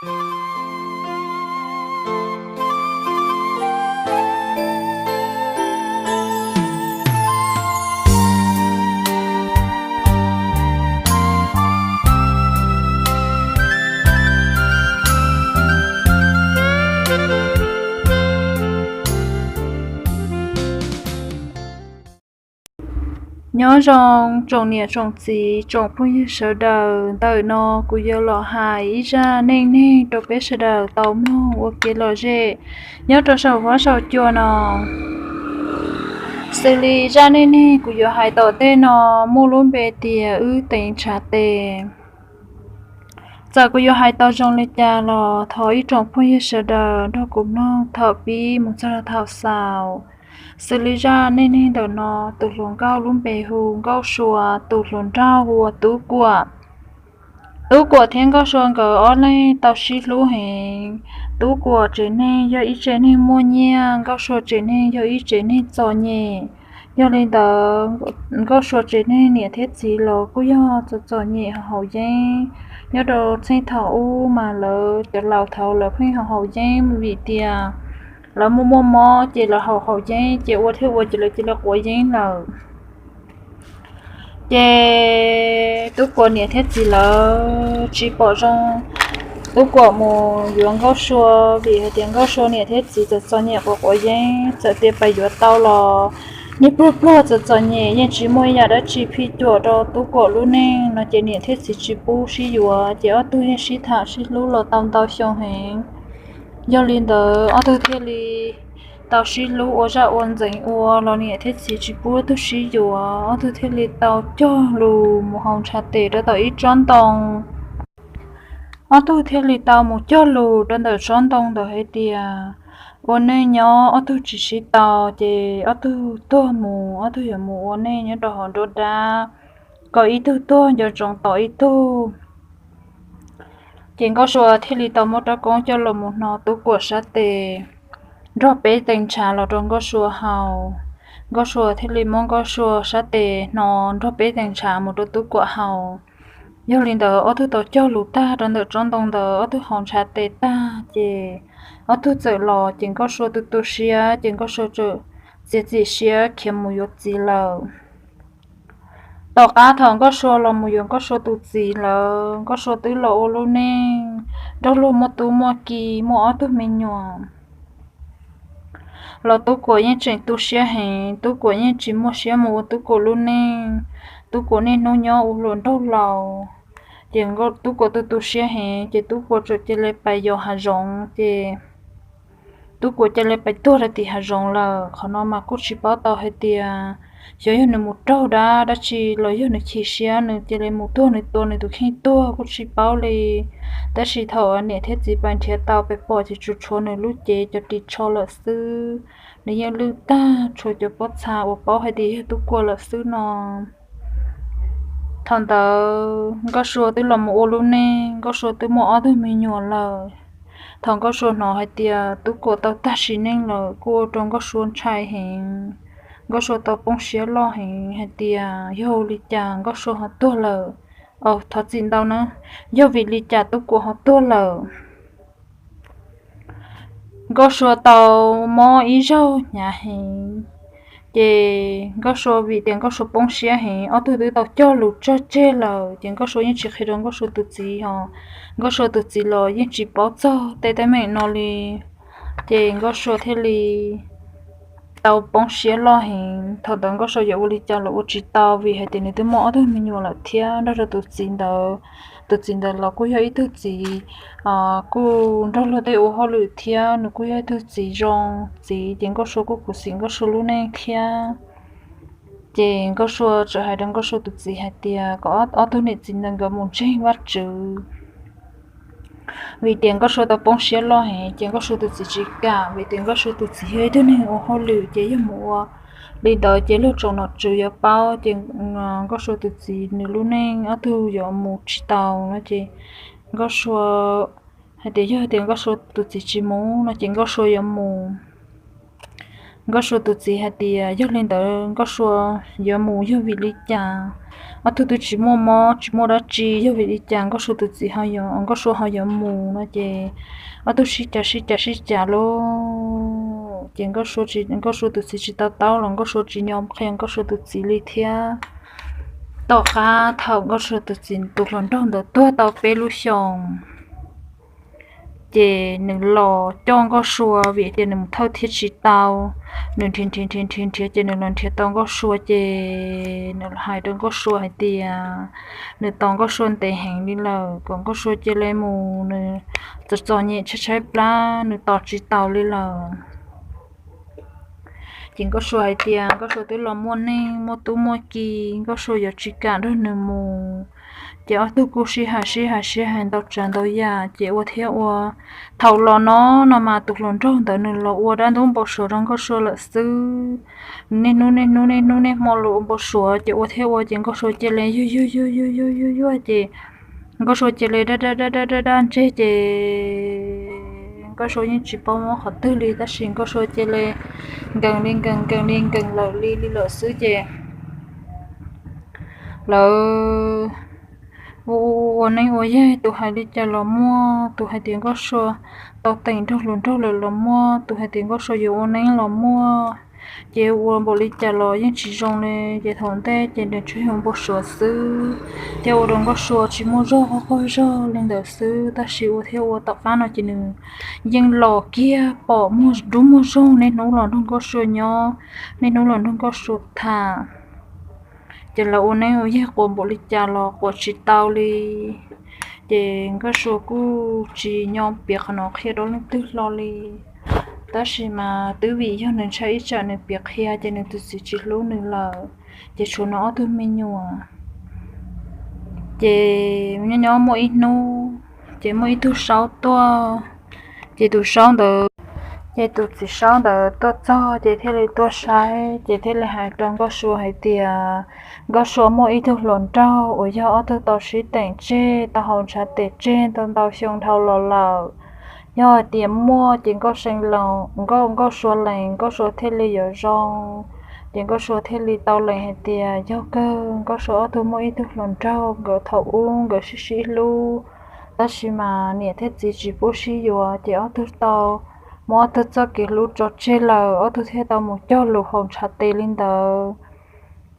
Nyob zoo tsoom niam tsoom txiv tsoom phooj ywg sawv daws, ntawm no kuv yuav los hais ib zaj neej neeg rau peb sawv daws tau mloog ua kev lom zem nyob rau saum huab saum cua no. Xws li zaj neej neeg kuv yuav hais tom ntej no muaj lub npe tias wb teev ntshav tes. Txawm kuv yuav hais tau zoo li cas los thov ib tsoom phooj ywg sawv daws nrog kuv mloog thaum pib mus txog rau thaum xaus. Xws li zaj neej neeg ntawm no, tus hluas nkauj lub npe hu Nkauj Sua, tus hluas nraug hu ua Tub Kuam. Tub Kuam thiab Nkauj Sua nkawd ob leeg tau sib hlub heev. Tub Kuam tsev neeg yog ib tsev neeg muaj nyiaj, Nkauj Sua tsev neeg yog ib tsev neeg txom nyem. Yog li ntawd, Nkauj Sua tsev neeg niam thiab txiv los kuj yog txom txom nyem haus haus yeeb. Nyob rau txheej thaum ub mas lawv cov laus thaud lawv pheej haus haus yeeb vim tias lawv muaj muaj mob ces lawv haus haus yeeb ces ua thiab ua ces lawv cia li quav yeeb lawm. Ces Tub Kuam niam thiab txiv lawv tsis pom zoo Tub Kuam mus yuav Nkauj Sua, vim hais tias Nkauj Sua niam thiab txiv txawm txom nyem quav quav yeeb, txawm tias pais yuav tau los niag pluag pluag txawm txom nyem yeej tsis muaj ib yam dab tsi phim cuam rau Tub Kuam lub neej no ces niam thiab txiv tsis pub sib yuav, ces ob tug yeej sib tham sib hlub los tau ntau xyoo heev. Yog li ntawd ob tug thiaj li tau sib hlub ua zaj ua ntxeev ua los niam thiab txiv tsis pub ob tug sib yuav, ob tug thiaj li tau cog lus mus haus ntshav tes rau tom ib tsob ntoo. Ob tug thiaj li tau mus cog lus rau ntawm tsob ntoo ntawd hais tias ua neej nyob ob tug tsis sib tau, ces ob tug tuag mus ob tug yuav mus ua neej nyob rau hauv nruab dab, kom ib tug tuag nco ntsoov tos ib tug. Ces Nkauj Sua thiaj li tau muab rab koob coj los mus hno Tub Kuam sab tes nrog peb teev ntshav los rau Nkauj Sua haus. Nkauj Sua thiaj li muab Nkauj Sua sab tes hno nrog peb teev ntshav mus rau Tub Kuam haus. Yog li ntawd ob tug tau cog lus tag rau ntawm tsob ntoo ntawd ob tug haus ntshav tes tag ces ob tug txawm los ces Nkauj Sua tu tu siab ces Nkauj Sua txawm txiav txim siab khiav mus yuav txiv lawm. Tom qab thaum Nkauj Sua los mus yuav Nkauj Sua tus txiv lawm, Nkauj Sua twb los ua lub neej nrog luag muaj tub muaj ki muaj ob tug me nyuam los Tub Kuam yeej tseem tu siab heev, Tub Kuam yeej tsis muaj siab mus ua Tub Kuam lub neej. Tub Kuam niaj hnub nyob ua hluas nraug laus, ces Tub Kuam tu tu siab heev ces Tub Kuam txawm cia li pais yos hav zoov ces Tub Kuam cia li pais tuag rau tim hav zoov lawm. Qhov no mas kuj tsis paub tau hais tias xyov yog nws mus raug dab dab tsi los yog nws chim siab nws cia li mus tuag, nws tua nws tus kheej tuag kuj tsis paub li. Tab sis thaum niam thiab txiv pais nrhiav tau pais pom ces tsuas tshuav nws lub cev cov ris tsho lawm xwb. Nws yeej lwj tag, tshuav cov pob txha uas paub hais tias yog Tub Kuam lawm xwb no. Thaum ntawd Nkauj Sua twb los mus ua lub neej, Nkauj Sua twb muaj ob tug me nyuam lawm. Thaum Nkauj Sua hnov hais tias Tub Kuam tau tag sim neej lawm kuj ua rau Nkauj Sua ntshai heev. Nkauj Sua tau poob siab loj heev hais tias yog li cas Nkauj Sua ho tuag lawm. Thov txim ntau na, yog vim li cas Tub Kuam ho tuag lawm. Nkauj Sua tau mob ib zaug hnyav heev, ces Nkauj Sua vim tias Nkauj Sua poob siab heev, ob tug twb tau cog lus tseg tseg lawm, ces Nkauj Sua yeej tsis qhia rau Nkauj Sua tus txiv os. Nkauj Sua tus txiv los yeej tsis paub txog tej teeb meem no li, ces Nkauj Sua thiaj li tau poob siab loj heev. Thaum ntawd Nkauj Sua yuav ua li cas los ua tsis tau, vim hais tias nws twb muaj ob tug me nyuam lawm thiab nrog rau tus txiv ntawd. Tus txiv ntawd los kuj yog ib tug txiv kuj nrog luag tej ua hauj lwm thiab, nws kuj yog ib tug txiv zoo txiv, ces Nkauj Sua kuj khuv xim Nkauj Sua lub neej thiab. Ces Nkauj Sua txawm hais rau Nkauj Sua tus txiv hais tias kom ob tug niam txiv ntawd nkawd mus ntseeg Vajtswv, vim tias Nkauj Sua tau poob siab loj heev. Ces Nkauj Sua tus txiv tsis kam, vim tias Nkauj Sua tus txiv yog ib tug neeg ua hauj lwm, ces yog mus ua li ntawd ces luag tsoom nom tswv yuav paub, ces Nkauj Sua tus txiv nws lub neej ob tug yuav mus tsis tau no. Ces Nkauj Sua hais tias yog tias Nkauj Sua tus txiv tsis mus no ces Nkauj Sua yuav mus. Nkauj Sua tus txiv hais tias yog li ntawd Nkauj Sua yuav mus yog vim li cas? ob tug twb tsis muaj mob tsis muaj dab tsi, yog vim li cas Nkauj Sua tus txiv, Nkauj Sua ho yuav mus no ces ob tug sib cav sib cav sib cav lauj. Ces Nkauj Sua tus txiv tsis tau taub los Nkauj Sua tsis yog qhia Nkauj Sua tus txiv li thiab. Tom qab thaum Nkauj Sua tus txiv tus hluas nraug ntawd tuag tau peb lub xyoos, ces nws los coj Nkauj Sua vim tias nws mus thawj thiab tsis tau. Nws nrhiav nrhiav nrhiav nrhiav nrhiav ces nws los nrhiav tau Nkauj Sua ces nws hais rau Nkauj Sua hais tias nws tos Nkauj Sua ntev heev li lawm, kom Nkauj Sua cia li mus, nws txom txom nyem tshaib tshaib plab, nws tos tsis taus li lawm. Ces Nkauj Sua hais tias Nkauj Sua twb los muaj neej muaj tub muaj ki, Nkauj Sua yuav tsis kam nrog nws mus. Ces ob tug kuj sib hais sib hais sib hais ntau tsav ntau yam ces ua thiab ua. Thaum los no no mas tus hluas nraug ntawd nws los ua dab ntub npau suav rau Nkauj Sua lawm xwb. Niaj hnub niaj hnub niaj hnub niaj hmo los ua npau suav ces ua thiab ua ces Nkauj Sua cia li yuag yuag yuag yuag yuag yuag yuag ces Nkauj Sua cia li daj daj daj daj daj ntseg ces Nkauj Sua yeej tsis paub muab qhov twg li tab sis Nkauj Sua cia li nkees li nkees nkees li nkees lawm li li lawm xwb ces lawv ua ua neeb ua yaig, tus hais li cas los muaj, tus hais tias Nkauj Sua tau teem nrog hluas nraug lawm los muaj, tus hais tias Nkauj Sua yuav ua neeb los muaj. Ces ua npaum li cas los yeej tsis zoo li. Ces thaum ntej ces nws tsuas yog npau suav xwb thiab ua rau Nkauj Sua tsis muaj zog qaug zog li ntawd xwb, tab sis ua thiab ua tom qab no ces nws yeej los kiag pom muaj dub muaj zoog niaj hnub los nrog Nkauj Sua nyob, niaj hnub los nrog Nkauj Sua tham. Ces lawv ua neeb ua yaig quas npaum li cas los quas tsis tau li. Ces Nkauj Sua kuj tsis nco piav qhov no qhia rau leej twg hlo li. Tab sis mas twb vim yog nws ntshai ib tsam nws piav qhia ces nws tus txiv tsis hlub nws lawm, ces tshuav nws ob tug me nyuam. Ces nyob nyob muaj ib hnub ces muaj ib tug saub tuaj, ces tus saub ntawd, ces tus txiv saub ntawd tuaj txog ces thiaj li tuaj saib ces thiaj li hais rau Nkauj Sua hais tias Nkauj Sua muaj ib tug hluas nraug uas yog ob tug tau sib teem tseg tau haus ntshav tes tseg ntau ntau xyoo dhau los lawm. Yog hais tias muaj ces Nkauj Sua lees, Nkauj Sua thiaj li yuav zoo. Ces Nkauj Sua thiaj li tau lees hais tias yog kawg Nkauj Sua ob tug muaj ib tug hluas nraug, nkawd thaum ub nkawd sib sib hlub, tab sis mas niam thiab txiv tsis pub sib yuav ces ob tug tau muab ob tug txoj kev hlub tso tseg lawm, ob tug thiaj tau mus cog lus haus ntshav tes li ntawd.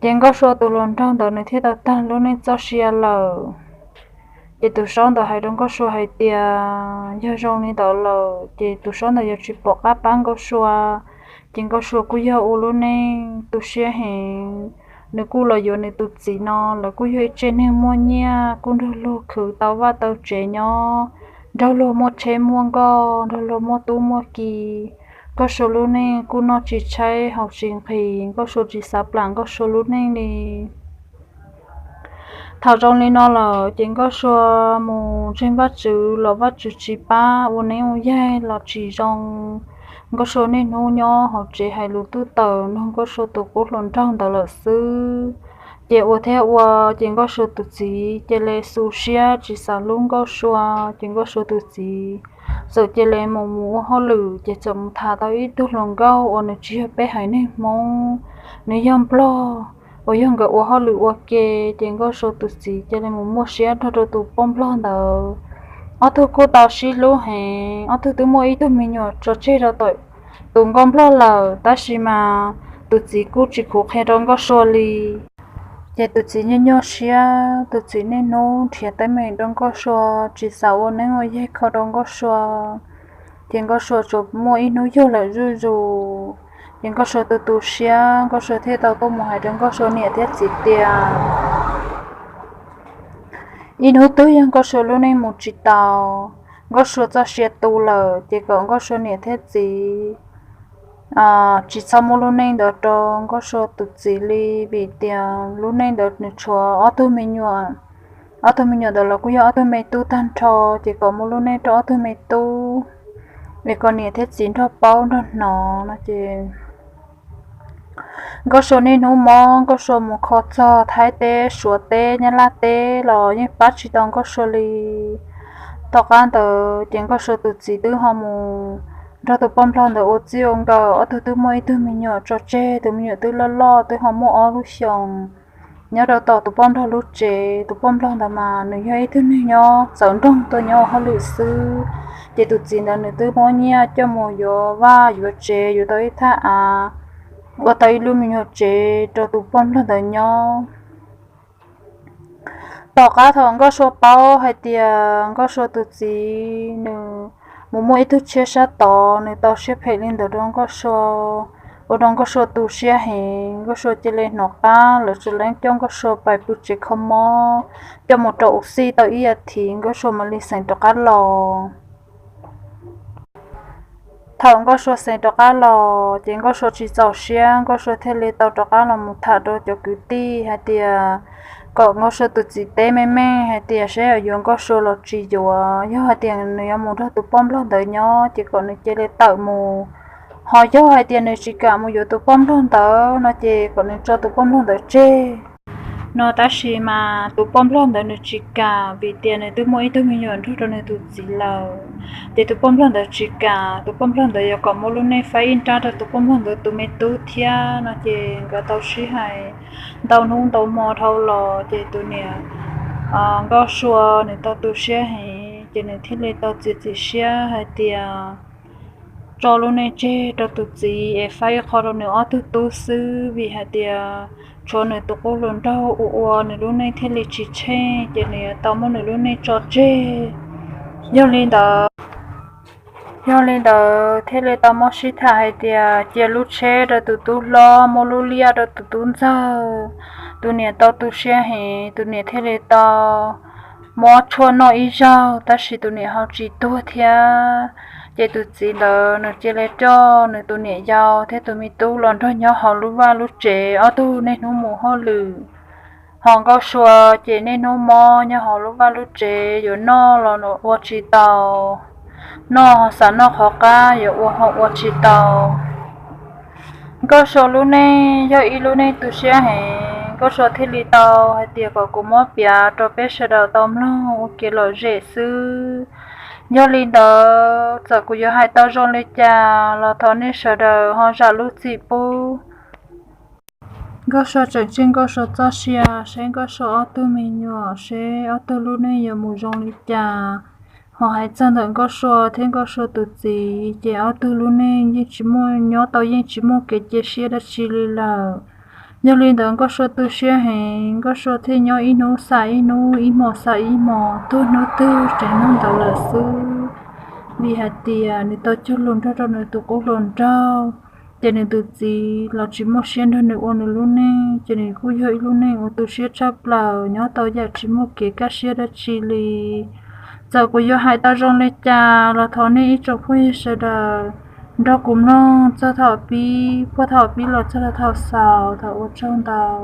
Ces Nkauj Sua tus hluas nraug ntawd nws thiaj tau tag lub neej txoj sia lawm. Ces tus saub ntawd hais rau Nkauj Sua hais tias yog zoo li ntawd lawm ces tus saub ntawd yuav tsis pom qab pab Nkauj Sua. Ces Nkauj Sua kuj yog ua lub neej tu siab heev, nws kuj los yuav nws tus txiv no, lawv kuj yog ib tsev neeg muaj nyiaj, kuj nrog luag khwv tau vaj tau tsev nyob, nrog luag muaj tsheb muaj nkoj, nrog luag muaj tub muaj ki. Nkauj Sua lub neej kuj noj tsis tshaib haus tsis nqhis, Nkauj Sua tsis xav plam Nkauj Sua lub neej li. Thaum zoo li no lawm ces Nkauj Sua mus ntseeg Vajtswv los Vajtswv tsis pab, ua neeb ua yaig los tsis zoo. Nkauj Sua niaj hnub nyob hauv tsev hais lus tub taws nrog Nkauj Sua tus qub hluas nraug ntawd lawm xwb. Ces ua thiab ua ces Nkauj Sua tus txiv cia li xu siab tsis xav hlub Nkauj Sua, ces Nkauj Sua tus txiv txawm cia li mus mus ua hauj lwm, ces txawm mus tham tau ib tug hluas nkauj uas nws tsis yog peb haiv neeg Hmoob, nws yog Nplog, uas yog nkawd ua hauj lwm ua ke. Ces Nkauj Sua tus txiv cia li mus muaj siab nrog rau tus poj Nplog ntawd. Ob tug kuj tau sib hlub heev, ob tug twb muaj ib tug me nyuam tso tseg rau tom tus nkauj Nplog lawm, tab sis mas tus txiv kuj tsis khuv qhia rau Nkauj Sua li. Ces tus txiv nyuaj nyuaj siab, tus txiv niaj hnub nrhiav teeb meem rau Nkauj Sua, tsis xav ua neeb ua yaig kho rau Nkauj Sua. Ces Nkauj Sua tsuas muaj ib hnub yug lawm zuj zus, ces Nkauj Sua tu tu siab, Nkauj Sua thiaj tau tuaj mus hais rau Nkauj Sua niam thiab txiv tias ib hnub twg yog Nkauj Sua lub neej mus tsis tau, Nkauj Sua txoj sia tu lawm, ces kom Nkauj Sua niam thiab txiv tsis txhob muab lub neej ntawd rau Nkauj Sua tus txiv li, vim tias lub neej ntawd nws tshuav ob tug me nyuam, ob tug me nyuam ntawd los kuj yog ob tug me tub tag nrho, ces kom muab lub neej rau ob tug me tub, es kom niam thiab txiv nrog paub nrog hnov no ces Nkauj Sua niaj hnub mob, Nkauj Sua mus kho txog Thaib teb, Suav teb, Nyab Laj teb los yeej pab tsis tau Nkauj Sua li. Tom qab ntawd ces Nkauj Sua tus txiv twb ho mus nrog tus poj Nplog ntawd ua txij ua nkawm, ob tug twb muaj ib tug me nyuam tso tseg, tus me nyuam twb loj loj twb ho muaj ob lub xyoos. nyob rau tom tus poj nplog lub tsev. Tus poj nplog ntawd mas nws yog ib tug neeg nyob txawv nroog tuaj nyob ua hauj lwm xwb, ces tus txiv ntawd nws twb muab nyiaj coj mus yuav vaj yuav tsev, yuav tau ib thaj av, ua tau ib lub me nyuam tsev rau tus poj nplog ntawd nyob. Tom qab thaum Nkauj Sua paub hais tias Nkauj Sua tus txiv nws mus muaj ib tug tshiab sab tod, nws tau siab phem li ntawd rau Nkauj Sua, ua rau Nkauj Sua tu siab heev. Nkauj Sua cia li hnov qab lawv tsis leeb coj Nkauj Sua pais pw tsev kho mob, coj mus rau ua xij tau ib as thiv Nkauj Sua mam li xeev rov qab los. Thaum Nkauj Sua xeev rov qab los ces Nkauj Sua tsis txaus siab, Nkauj Sua thiaj li tau rov qab los mus tham rau cov kwv tij hais tias kom Nkauj Sua tus txiv teb meej meej hais tias saib yuav yuav Nkauj Sua los tsis yuav. Yog hais tias nws yuav mus nrog tus poj nplog ntawd nyob ces kom nws cia li tawm mus, ho yog hais tias nws tsis kam mus yuav tus poj nplog ntawd no ces kom nws tso tus poj nplog ntawd tseg no. Tab sis mas tus poj nplog ntawd nws tsis kam, vim tias nws twb muaj ib tug me nyuam nrog rau nws tus txiv lawm. Ces tus poj nplog ntawd tsis kam, tus poj nplog ntawd yuav kom muab lub neej faib ib nrab rau tus poj nplog ntawd tus me tub thiab no. Ces nkawd tau sib hais ntau hnub ntau hmo dhau los ces tus niam Nkauj Sua nws tau tu siab heev, ces nws thiaj li tau txiav txim siab hais tias tso lub neej tseg rau tus txiv es faib ib qho rau nws ob tug tub xwb, vim hais tias tshuav nws tus qub hluas nraug ua ua nws lub neej thiaj li tsis tsheej, ces nws yuav tau muab nws lub neej tso tseg. Yog li ntawd, yog li ntawd thiaj li tau muab sib tham hais tias cia lub tsheb rau tus tub hlob, muab lub liaj rau tus tub ntxawg. Tus niam tau tu siab heev, tus niam thiaj li tau muab tshuaj noj ib zaug, tab sis tus niam ho tsis tuag thiab. Ces tus txiv ntawd nws cia li coj nws tus niam yau thiab tus me tub los nrog nyob hauv lub vaj lub tsev, ob tug niaj hnub mus hauj lwm. Ho Nkauj Sua ces niaj hnub mob nyob hauv lub vaj lub tsev, yuav noj los ua tsis tau, noj ho xav noj qhov qab, yuav ua ho ua tsis tau. Nkauj Sua lub neej yog ib lub neej tu siab heev, Nkauj Sua thiaj li tau hais tias kom kuv muab piav rau peb sawv daws tau mloog ua kev lom zem xwb. Yog li ntawd txawm kuv yuav hais tau zoo li cas los thov nej sawv daws ho zam lub txim pub. Nkauj Sua tseem tseg Nkauj Sua txoj sia, seb Nkauj Sua ob tug me nyuam, seb ob tug lub neej yuav mus zoo li cas. Ho hais txog ntawm Nkauj Sua thiab Nkauj Sua tus txiv ces ob tug lub neej yeej tsis muaj, nyob tau yeej tsis muaj kev cia siab dab tsi li lawm. Yog li ntawd Nkauj Sua tu siab heev, Nkauj Sua thiaj nyob ib hnub xam ib hnub, ib hmos xam ib hmos, tuag hnub twg tseem hnub ntawd lawm xwb. Vim hais tias nws tau cog lus nrog rau nws tus qub hluas nraug, ces nws tus txiv los tsis muaj siab nrog nws ua nws lub neej, ces nws kuj yog ib lub neej uas tu siab tshaj plaws, nyob tau yam tsis muaj kev kaj siab dab tsi li. Txawm kuv yuav hais tau zoo li cas los thov nej ib tsoom phooj ywg sawv daws nrog kuv mloog txog thaum pib, puag thaum pib los txog thaum xaus. Thov ua tsaug ntau.